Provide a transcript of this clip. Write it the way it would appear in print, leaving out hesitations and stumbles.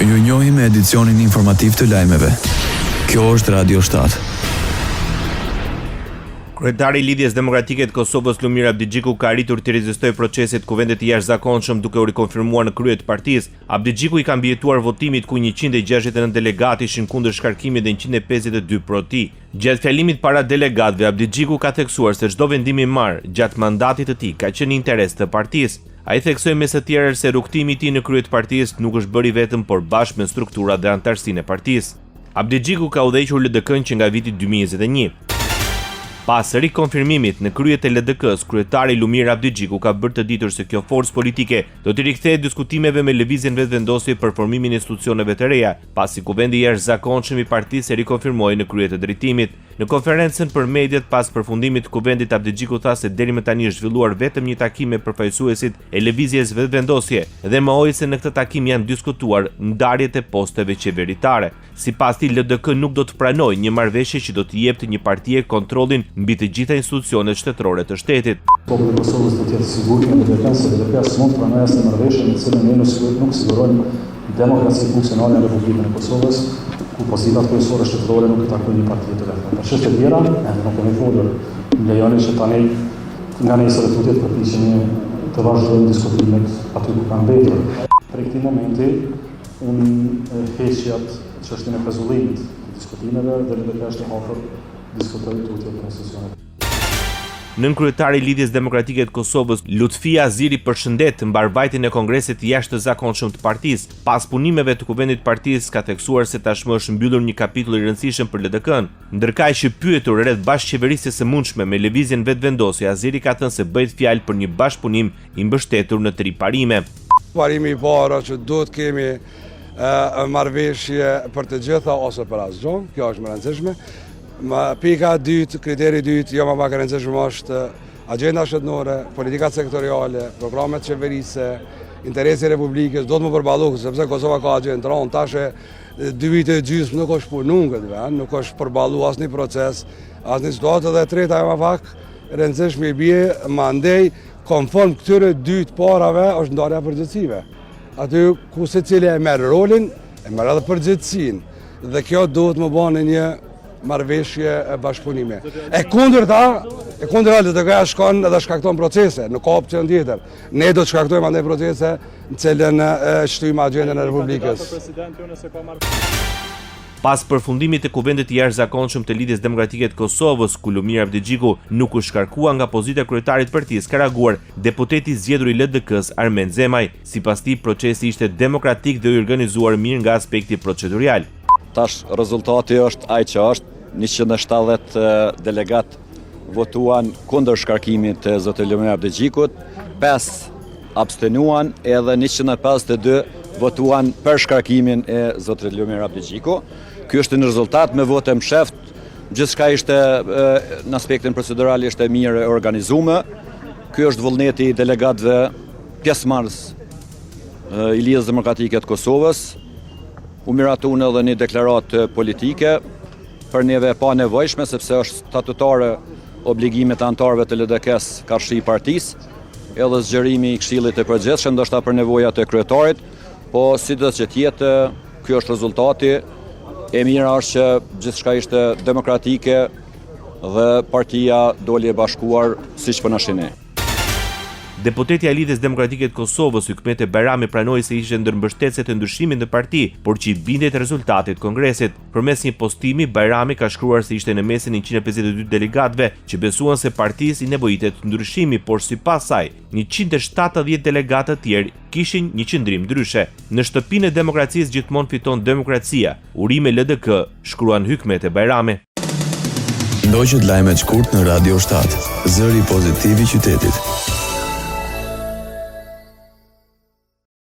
Ju njohim me edicionin informativ të lajmeve. Kjo është Radio 7. Kryetari i Lidhjes Demokratike të Kosovës Lumir Abdixhiku ka arritur t'i rezistojë procesit të Kuvendit të Jashtëzakonshëm duke u rikonfirmuar në krye të partisë. Abdixhiku i ka mbijetuar votimit ku 169 delegatë ishin kundër shkarkimit dhe 152 pro tij. Gjatë fjalimit para delegatëve, Abdixhiku ka theksuar se çdo vendim i marrë gjatë mandatit të tij ka qenë në interes të partisë. Ai theksoi mes të tjerash se rrugëtimi i tij në krye të partisë nuk është bërë i vetëm, por bashkë me strukturat dhe anëtarësinë e partisë. Abdixhiku ka udhëhequr LDK-në që nga viti 2021. Pas rikonfirmimit në krye të LDK-së, kryetari Lumir Abdixhiku ka bërë të ditur se kjo forcë politike do t'i rikthehet diskutimeve me Lëvizjen Vetëvendosje për formimin e institucioneve të reja, pasi Kuvendi i Jashtëzakonshëm i partisë e rikonfirmoi në krye të drejtimit. Në konferencën për mediat pas përfundimit të Kuvendit Abdixhiku tha se deri më tani është zhvilluar vetëm një takim me përfaqësuesit e Lëvizjes Vetëvendosje dhe mohoi se në këtë takim janë diskutuar ndarjet e posteve qeveritare. Sipas tij LDK nuk do të pranojë një marrëveshje që do t'i jepte një partie kontrollin mbi të gjitha institucionet shtetërore të shtetit. Populli i Kosovës do të jetë i sigurt me LDK-në se LDK-ja s'mund të pranojë asnjë marrëveshje me të cilën ne nuk sigurojmë Demokraci funksionale në Republikën e Kosovës, ku pozitat kryesore shtetërore nuk i takojnë një partie të vetme. Për çështje tjera, ende nuk kemi folur. Më lejoni që tani nga nesër e tutje të përpiqemi të vazhdojmë diskutimet aty ku kanë mbetur. Prej këtij momenti, unë e heq atë çështjen e pezullimit të diskutimeve dhe LDK është e hapur të diskutojë tutje për institucionet. Nënkryetari i Lidhjes Demokratike të Kosovës, Lutfi Haziri përshëndet mbarëvajtjen e Kongresit të Jashtëzakonshëm të partisë. Pas punimeve të Kuvendit të Partisë, ka theksuar se tashmë është mbyllur një kapitull i rëndësishëm për LDK-në. Ndërkaq, i pyetur rreth bashkëqeverisjes së mundshme me Lëvizjen Vetëvendosje, Haziri ka thënë se bëhet fjalë për një bashkëpunim i mbështetur në tri parime. Parimi i parë është që duhet kemi marrëveshje për të gjitha ose për asgjë, kjo është më e rëndësishme. Pika e dytë, kriteri i dytë, jo më pak e rëndësishme është agjenda shtetërore, politikat sektoriale, programet qeverisëse, interesi i Republikës, duhet m'u përballu, sepse Kosova ka agjendë të rëndë, tash e dy vite e gjysmë nuk është punu në këtë vend, nuk është përballu asnjë proces, asnjë situatë dhe e treta jo më pak e rëndësishme i bie, mandej, konform këtyre dy të parave është ndarja e përgjegjësive. Aty ku secili e merr rolin, e merr edhe përgjegjësinë. Dhe kjo duhet m'u ba në një marrëveshje bashkëpunimi. E kundërta, e kundërta LDK-ja shkon edhe shkakton procese, nuk ka opcion tjetër. Ne do të shkaktojmë andaj procese në cilën e shtyjmë agjendën e Republikës. Pas përfundimit të Kuvendit të Jashtëzakonshëm të Lidhjes Demokratike të Kosovës, ku Lumir Abdixhiku nuk u shkarkua nga pozita e kryetarit të partisë, ka reaguar deputeti i zgjedhur i LDK-së, Armend Zemaj. Sipas tij, procesi ishte demokratik dhe i organizuar mirë nga aspekti procedurial. Tash rezultati është ai që është, 170 delegatë votuan kundër shkarkimit të zotit Lumir Abdixhikut, 5 abstenuan edhe 152 votuan për shkarkimin e zotit Lumir Abdixhiku. Ky është një rezultat me votë e msheft, gjithçka ishte në aspektin procedural ishte mirë e organizume. Ky është vullneti i delegatëve pjesëmarrës i Lidhjes Demokratike të Kosovës. U miratun edhe një deklaratë politike për neve e panevojshme sepse është statutare obligimet e anëtarëve të LDK-së karshi partisë, edhe zgjerimi i Këshillit të Përgjithshëm, ndoshta për nevojat e kryetarit, po sido që të jetë, ky është rezultati. E mira është që gjithçka ishte demokratike dhe partia doli e bashkuar siç po na shihni. Deputetja e Lidhjes Demokratike të Kosovës, Hykmete Bajrami pranoi se ishte ndër mbështetëset e ndryshimit në parti, por që i bindet rezultatit të Kongresit. Përmes një postimi, Bajrami ka shkruar se ishte në mesin e 152 delegatëve që besuan se partisë i nevojitet ndryshimi, por sipas saj, 170 delegatë të tjerë kishin një qëndrim ndryshe. Në shtëpinë e demokracisë gjithmonë fiton demokracia. Urime LDK, shkruan Hykmete Bajrami. Ndoqët lajmet shkurt në Radio 7, zëri pozitiv i qytetit.